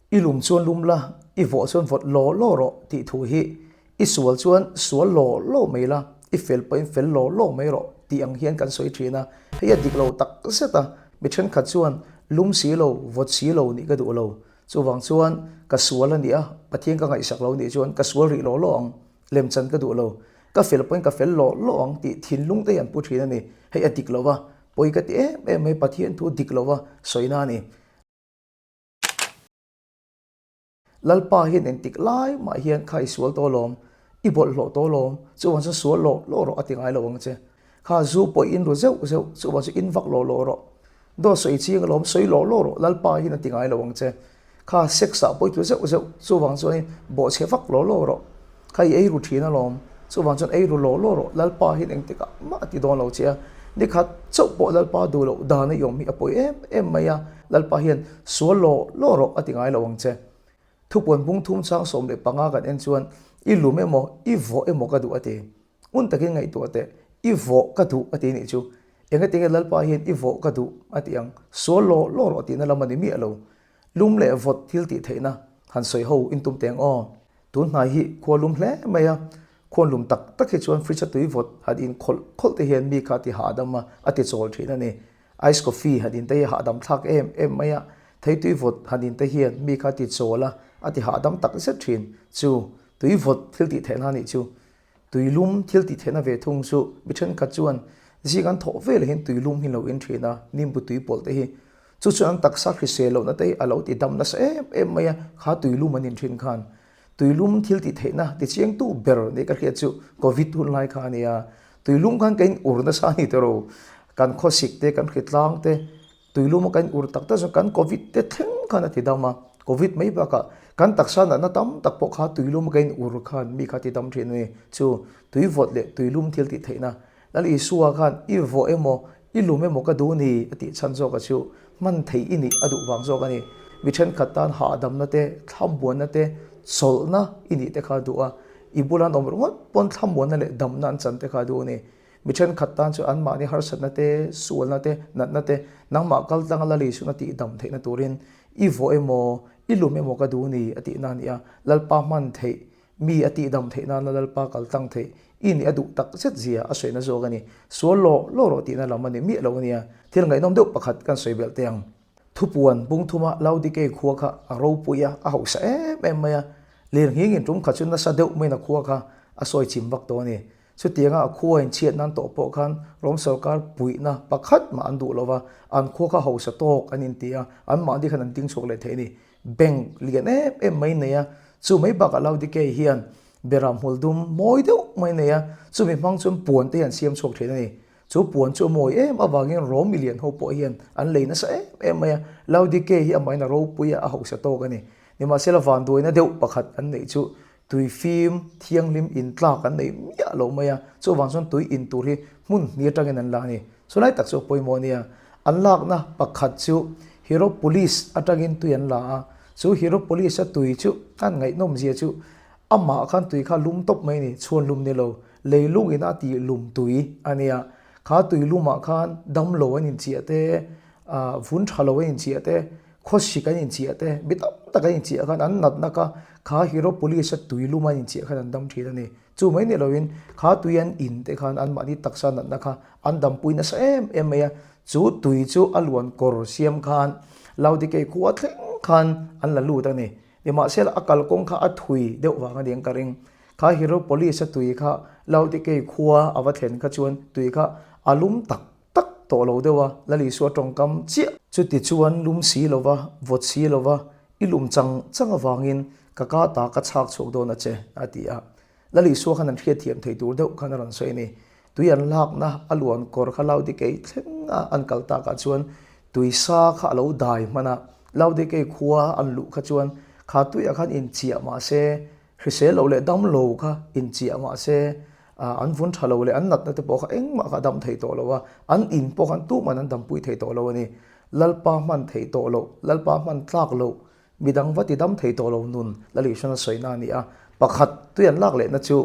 I lum chuan lum la, i vawh chuan vawt law law rawh tih thu hi i sual chuan sual law law mai la, i fel pawhin fel law law mai rawh tih ang hian kan sawi thin a. Hei a dik lo tak zet a, mi thenkhat chuan lum si lo, vawt si lo nih ka duh lo. Chuvang chuan ka sual a nih a, Pathian ka ngaihsak lo nih chuan ka sual rih law law ang, lemchan ka duh lo. Ka fel pawhin ka fel law law ang tih thinlung te hi an pu thin a ni. Hei a dik lo va, pawi ka ti em em mai, Pathian thu dik lo va sawina a ni. Lalpa hian engtik lai mah hian kha i sual tawh lawm, i bawlhhlawh tawh lawm, chuvang chuan sual lawh lawh rawh a ti ngai lo ang che. Kha zu pawh i in ru zeuh zeuh, chuvang chu in vak lawh lawh rawh. Dawt sawi ching alawm, sawi lawh lawh rawh, Lalpa hian a ti ngai lo ang che. Kha sex ah pawh i tlu zeuh zeuh, chuvang chuan bawhchhe vak lawh lawh rawh. Kha i ei ru thin alawm, chuvang chuan ei ru lawh lawh rawh, Lalpa hian engtikah mah a ti dawn lo che a, nikhat chauh pawh Lalpa duh loh dan a i awm hi a pawi em em mai a, Lalpa hian sual lawh lawh rawh a ti ngai lo ang che. Thupuan bung thum chang 15 kan en chuan i lum emaw i vawh emaw ka duh a ti. Ngun takin ngaihtuah teh, i vawh ka duh a ti nih chu. Engatinge Lalpa hian i vawh ka duh a ti ang, sual lawh lawh rawh tihna lam a ni miah lo. Lum leh vawt thil tih theihna han sawi ho in tum teng aw. Tun hnai hi khua lum hle mai a, khuan lum tak tak hi chuan fridge a tui vawt han in khawlh khawlh te hian mi kha a ti hahdam a, a ti chawl thin a ni. Ice coffee han in te hi hahdam thlak em em mai a, thei tui vawt han in te hian mi kha a ti chawl a, a ti hahdam tak zet thin. Chu tui vawt thil tih theihna nih chu Tui lum thil tih theihna ve thung chu mi thenkhat chuan zing an thawh vel hian tui lum hi lo in thin a, nimbu tui pawlh te hi. Chu chuan an taksa hrisel lohna te hi a lo ti dam nasa em em mai a, kha tui lum an in thin khan. Tui lum thil tih theihna ti chiangtu ber nih ka hriat chu Covid hun lai kha a nia. Tui lum khan ka in ur nasa a ni tawh ro. Kan khawsik te, kan hritlang te, Tuilum a kan ur tak tak chuan kan Covid te thleng khan a ti dam a, Covid mai bakah kan taksa natna tam tak pawh kha tuilum a kan ur khan mi kha ti dam thin a ni. Chu tui vawt leh tuilum thil tih theihna Lal Isua khan i vawh emaw i lum emaw ka duh ni a tih chhan zawk a chu hman thei i nih a duh vang zawk a ni. Mi thenkhat tan hahdamna te, thlamuanna te, chawlhna i nih te kha a duh a, i bula an awm ringawt pawn thlamuanna leh damna an chan te kha a duh a ni. Mi thenkhat tan chu anmahni harsatna te, sualna te, natna te, nangmah kal tlanga la Lisuhna tih dam theihna turin i vawh emaw, i lum emaw ka duh ni a tihna a ni a. Lalpa hman theih, mi a tih dam theih nana Lalpa kal tlang theih i nih a duh tak zet zia a sawina zawk a ni. Sual lawh lawh rawh tihna lam a ni miah lo a nia. Thil ngaihnawm deuh pakhat kan sawi belh teh ang. Thupuan bung thuma Laodikei khua kha a ropui a, a hausa em em mai a. Lirnghingin tum khat chu nasa deuh maiin a khua kha a sawi chim vak tawh a ni. Chutianga a khua in chhiat nan tawh pawh khan Rom sorkar puihna pakhat mah an duh lo va, an khua kha hausa tawk an inti a, anmahni khan an ding chhuak leh thei a ni. Bank lian em em mai nei a, chu mai bakah Laodikei hian beram hmul dum mawi deuh mai nei a, chumi hmang chuan puan te hi an siam chhuak thin a ni. Chu puan chu a mawi em avangin Rom milian ho pawh hian an lei nasa em em mai a, Laodikei hi amahin a ropui a, a hausa tawk a ni. Nimahsela vanduaina deuh pakhat an neih chu Tui fim thianghlim in tlak an nei miah lo mai a, chuvang chuan tui in tur hi hmun hnih atangin an la a ni. Chulai tak chu a pawimawh a nia. An lakna pakhat chu Hierapolis atangin tui an la a, chu Hierapolis-a tui chu an ngaihnawm zia chu amah khan tui kha lum tawp mai a ni, chhuan lum ni lo, leilung ina tih lum tui a nia. Kha tui lumah khan damlo an inchiah te, vun tha lo an inchiah te, Khawsik an inchiah te, mi tam tak an inchiah khan an natna kha kha Hierapolis a tui lum an inchiah khan an dam thin a ni. Chu mai ni loin kha tui an in te khan anmahni taksa natna kha an dampui nasa em em mai a. Chu tui chu a luan kawr siam khan Laodikei khua thleng khan an la lut a ni. Nimahsela a kalkawng kha a thui deuh vang a ni ang ka ring. Kha Hierapolis a tui kha Laodikei khua a va thlen kha chuan tui kha a lum tak tak tawh lo deuh a, Lal Isua tawngkam chiah. Chuti chuan lum si lova, vawt si lova, i lum chang chang avangin ka ka ta ka chhak chhuak dawn a che, a ti a. Lal Isua khan an hriatthiam thei tur deuh khan a rawn sawi a ni. Tui an lakna a luan kawr kha Laodikei thlenga an kal takah chuan tui sa kha a lo dai hman a. Laodikei khua an luh kha chuan kha tuiah khan inchiah mah se, hrisel lo leh dam lo kha inchiah mah se, an vun tha lo leh an natna te pawh kha engmah kha a dam thei tawh lo a, an in pawh khan tuman an dampui thei tawh lo a ni. Lalpa hman thei tawh loh, Lalpa hman tlak loh, midang va ti dam thei tawh lo nun Lalihran a sawina a ni a. Pakhat tui an lak lehna chu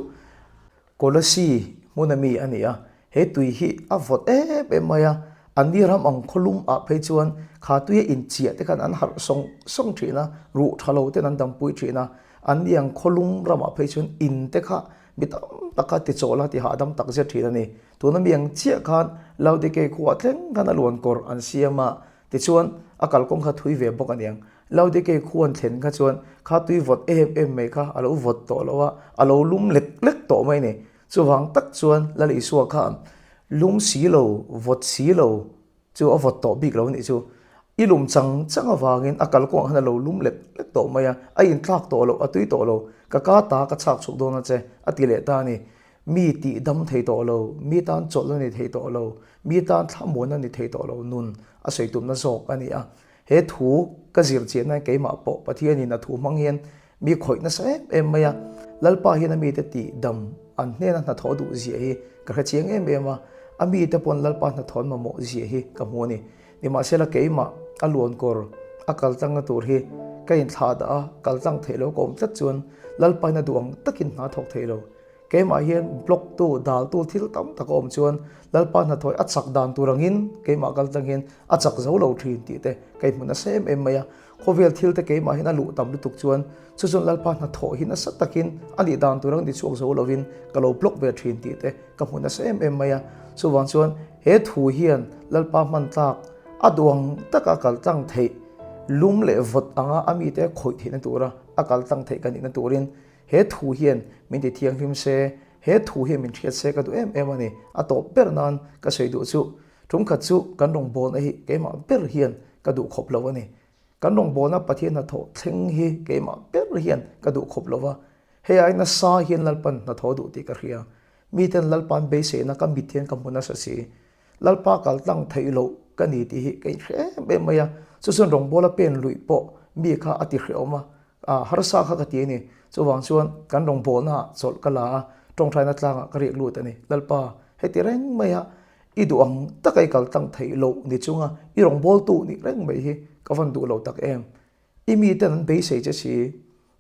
Kolossi hmuna mi a ni a, he tui hi a vawt em em mai a, Anni ram ang khawlum ah phei chuan kha tuia inchiah te khan an harh sawng sawng thin a, ruh tha lo ten an dampui thin a. Anni ang khawlum ramah phei chuan in te kha mi tam tak kha tichawlh a ti hahdam tak zet thin a ni. Tuna mi ang chiah khan Laodikei khuaah thleng khan a luan kawr an siam a, tichuan a kalkawng kha thui ve bawk a niang. Laodikei khu an thlen kha chuan kha tui vawt em em mai kha a lo vawt tawh lo a, a lo lum lek lek tawh mai a ni. Chuvang tak chuan Lal Isua khan lum si lo, vawt si lo chu a vawt tawh bik lo a nih chu. I lum chang chang avangin a kalkawngah khan a lo lum lek lek tawh mai a, a inthlak tawh lo, a tui tawh lo, ka ka ta ka chhak chhuk dawn a che a ti leh ta a ni. Mi tih dam thei tawh lo, mi tan chawlh a ni thei tawh lo, mi tan thlamuan a ni thei tawh lo nun a sawi tumna zawk a ni a. He thu ka zir chiahna hian keimah pawh Pathianin a thu hmang hian mi khawih nasa em em mai a. Lalpa hian a mite tih dam an hnena hnathawh duh ziah hi ka hre chiang em em a, a mite pawn Lalpa hnathawh an mamawh ziah hi ka hmu a ni. Nimahsela keimah a luan kawr a kal tlangna tur hi ka inthlah dah a, kal tlang theih lo ka awm tlat chuan Lalpa in a duh ang takin hna thawk thei lo. Keimah hian block tu, dal tu thil tam tak a awm chuan Lalpa hnathawih a chak dan tur angin keimah kal tlang hian a chak zo lo thin tih te ka inhmu nasa em em mai a. Khawvel thil te keimah hian a luh tam lutuk chuan chu chuan Lalpa hnathawh hi nasa takin a nih dan tur ang ti chhuak zo lovin ka lo block ve thin tih te ka hmu nasa em em mai a. Chuvang chuan he thu hian Lalpa hman tlak a duang taka kal tlang theih lum leh vawt anga a mite khawih theihna tura a kal tlang theih ka nihna turin He thu hian min ti thianghlim se, he thu hian min hriat se ka duh em em a ni. A tawp ber nan ka sawi duh chu, tumkhat chu kan rawngbawlna hi keimah ber hian ka duh khawp lo a ni. Kan rawngbawlna Pathian hnathawh thleng hi keimah ber hian ka duh khawp lo va, hei ai nasa hian Lalpan hnathawh duh tih ka hria. Miten Lalpan beiseina ka mit hian ka hmu nasa si. Lalpa kal tlang theih loh ka ni tih hi ka inhre em em mai a, chu chuan rawngbawla pen luih pawh mi kha a ti hrehawm a, A harsa kha ka ti a ni. Chuvang chuan kan rawngbawlna ah chawlh ka la a, tawngtaina tlangah ka riak lut a ni. Lalpa, heti reng maia i duh ang taka i kal tlang theih loh ni chunga i rawngbawltu nih reng mai hi ka van duh lo tak em. I miten an beisei che si,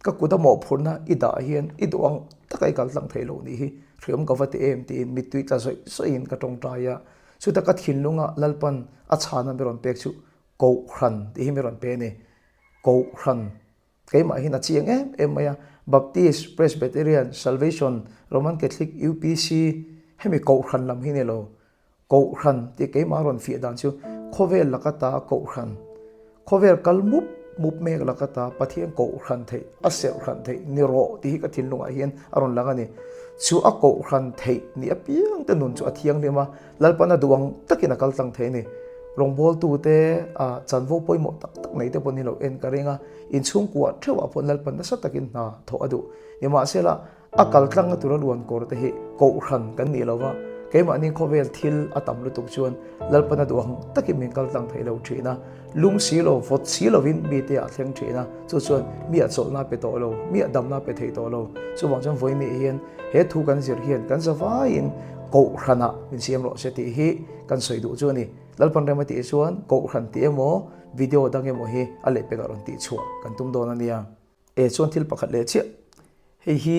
ka kut a mawhphurhna i dah hian i duh ang taka i kal tlang theih loh nih hi hriam ka va ti em tiin mittui tla zawih zawihin ka tawngtai a. Chuta ka thinlunga Lalpan a chhana mi rawn pek chu Kohhran tih hi mi rawn pe a ni. Kohhran keimah hian a chiang em em mai a, Baptist, Presbyterian, Salvation, Roman Catholic, UPC hemi Kohhran lam hi ni lo. Kohhran tih keimah rawn fiah dan chu khawvel laka ta Kohhran, khawvel kal mup mup mek laka ta Pathian Kohhran theih, a serhhran theih ni rawh tih hi ka thinlungah hian a rawn lang a ni. Chu a Kohhran theih ni apiang te nun chu a thianghlim a, Lalpan a duh ang takin a kal tlang thei a ni. Rawngbawltute a chanvo pawimawh tak tak nei te pawh ni lo en ka ring a, inchhungkuah theuhah pawh Lalpan nasa takin hna thawh a duh. Nimahsela, a kal tlangna tura luan kawr te hi kohhran kan nih lova, keimahni khawvel thil a tam lutuk chuan Lalpan a duh ang takin min kal tlang thei lo thin a, lum si lo, vawt si lovin mite ah thleng thin a, chu chuan mi ah chawlhna pe tawh lo, mi ah damna pe thei tawh lo. Chuvang chuan vawiin hian he thu kan zir hian kan zavaiin Kohhranah min siam rawh se tih hi kan sawi duh chu a ni. Lalpan rem a tih chuan Kohhran tih emaw video dang emaw hi a lehpekah rawn tih chhuah kan tum dawn a nia. E chuan thil pakhat leh chiah, hei hi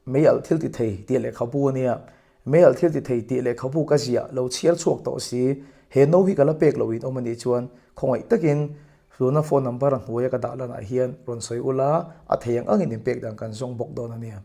mei alh thil ti thei tih lehkhabu a nia. Mei alh thil ti thei tih lehkhabu ka ziah lo chhiar chhuak tawh si, he no hi ka la pek loh in awm a nih chuan khawngaih takin tuna phone number a hnuaia ka dah lanah hian rawn sawi ula, a thei ang angin inpek dan kan zawng bawk dawn a nia.